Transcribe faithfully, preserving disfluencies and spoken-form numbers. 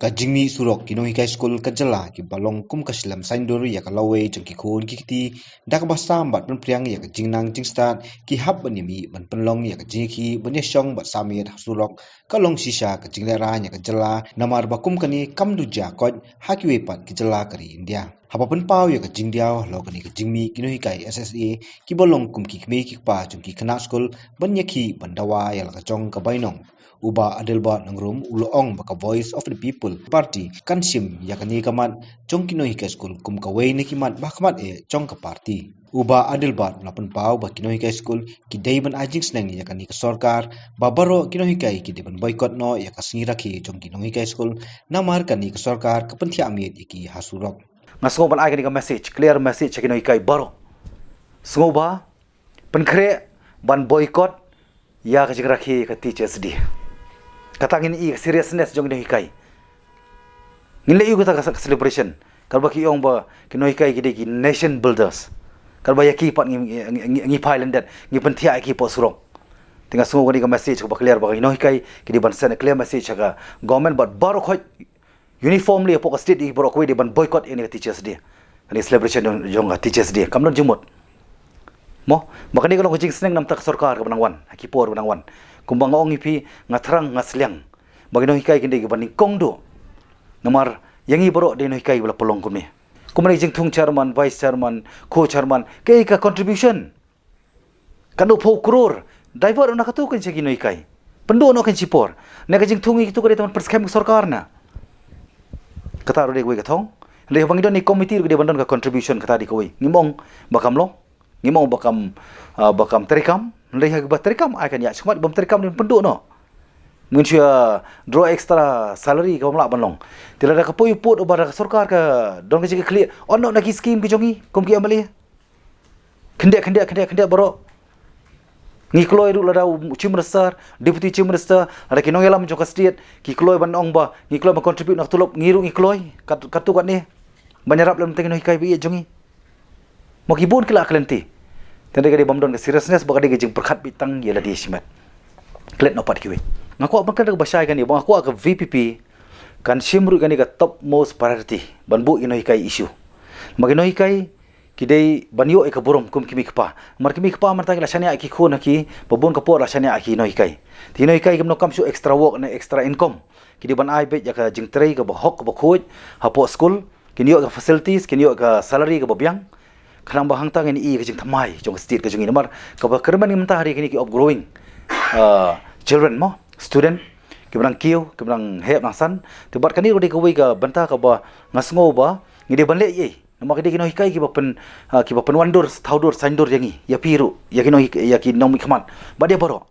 Ka jingmih surok ki nonghikai skul ka jylla kiba long kum ka shlem saiñdur ïa ka lawei jong ki khun ki kti, da kaba sam bad pynpriang ïa ka jingnang jingstad, ki hap ban ïamih ban pynlong ïa ka jingïakhih ban ïashong bad sah miet ha surok, ka long shisha ka jinglehrain ïa ka jylla, namar ba kum kane kam dujia koit ha kiwei pat ki jylla ka ri India. Haba pynpaw ïa ka jingdiaw halor kane ka jingmih ki nonghikai S S A kiba long kum ki kmie ki kpa jong ki khynnah skul ban ïakhih ban dawa ïa la ka jong ka bainong, u Bah Adelbert Nongrum u la ong ba ka Voice of the People Party kan shim ïa kane ka mat jong ki nonghikai skul kum kawei na ki mat ba khmat eh jong ka party. U Bah Adelbert u la pynpaw ba ki nonghikai skul ki dei ban ai jingsneng ïa kane ka sorkar, ba baroh ki nonghikai ki dei ban boycott noh ïa ka sngi rakhe jong ki nonghikai skul, namar kane ka sorkar ka pynthiah miet ïa ki ha surok. Nga sngew ban ai kane ka message, clear message ha ki nonghikai baroh. Sngew ba pynkhreh ban boycott ïa ka jingrakhe ka Teachers' Day. Kata ngin i ka seriousness jong ki nonghikai. Ngin leh ïa kata ka celebration. Katba ki ong ba ki nonghikai ki dei ki nation builders. Katba ïa ki pat ngi, ngi, ngi, ngi phai lyndet, ngi pynthiah ïa ki hapoh surok. Te nga sngew kane ka message kaba clear ba ki nonghikai ki dei ban send a clear message ha ka government bad baroh khoit uniformly hapoh ka state, ïa baroh kawei dei ban boycott ïa kane ka Teachers' Day. Kane celebration jong, jong ka Teachers' Day. Kam don jingmut. Mo, ba kane ka long ka jingsneng namar ka sorkar kaba nang wan, ha ki por ba nang wan. Kumba nga ong ïa phi, nga thrang, nga sliang ba ki nonghikai kin dei kiba nyngkong duh. Namar ïa ngi baroh dei nonghikai ba la pynlong kumne. Kumba ne jingthung chairman, vice chairman, co-chairman, kaei ka contribution? Katno phew klur. Divert noh katu kan sha ki nonghikai. Pynduh noh kan shipor. Ne ka jingthung ïa kitu ka dei tang ban pynskhem ka sorkar na. Kata ruh dei kawei ka thong. Hynrei haba ngi don ïa ki committee ruh ka dei ban don ka contribution, kata dei kawei. Ngim ong ba kam long. Ngim ong ba kam, ah, ba kam treikam. Hynrei haba treikam ai kan ïaid shakhmat, bym treikam dei ban pynduh noh. Ngin shu, ah, draw extra salary kaba ym lah ban long. Te lada ka poi u pud uba da ka sorkar ka don ka jingkitkhlieh, ot noh na ki scheme ki jong ngi kum ki M L A. Khyndiat, khyndiat, khyndiat, khyndiat baroh. Ngi kloi ruh lada u Chief Minister, Deputy Chief Minister, lada ki nongïalam jong ka state ki kloi ban ong ba ngi kloi ban contribute na ka tulop, ngi ruh ngi kloi kat, katu katne ban ïarap lem tang ki nonghikai ba ïeit jong ngi. Mo, ki bun ki la klet te. Te hynrei ka dei bym don ka seriousness, ba ka dei ka jingpyrkhat beit tang ïa lade shimet. Klet noh pat kiwei. Nga kwah ban kren kaba shai kane, ba nga kwah ka V P P kan shim ruh kane ka top most priority ban buh ïa ki nonghikai issue. Namar ki nonghikai ki dei ban ïoh ïa ka burom kum ki kmie ki kpa. Namar ki kmie ki kpa mynta ki la shaniah ïa ki khun ha ki, ba bun ka por la shaniah ïa ki nonghikai. Te ki nonghikai kim donkam shuh extra work ne extra income. Ki dei ban ai beit ïa ka jingtrei kaba hok kaba khuid hapoh skul. Kin ïoh ïa ka facilities, kin ïoh ïa ka salary kaba biang. Khnang ba hangta ngin ïoh ïa ka jingthymmai jong ka state ka jong ngi. Namar kaba kyrmen mynta ha ri kine ki outgrowing, ah, children mo, student, kiba nang kiew, kiba nang heh nang san. Te bad kane ruh dei kawei ka bynta kaba nga sngew ba ngi dei ban leh ei ei. Namar ki dei ki nonghikai kiba pyn, ah, kiba pynwandur, thaw dur, saiñdur ïa ngi, ïa phi ruh, ïa ki nonghikai, ïa ki nongmihkhmat. Bad ïa baroh.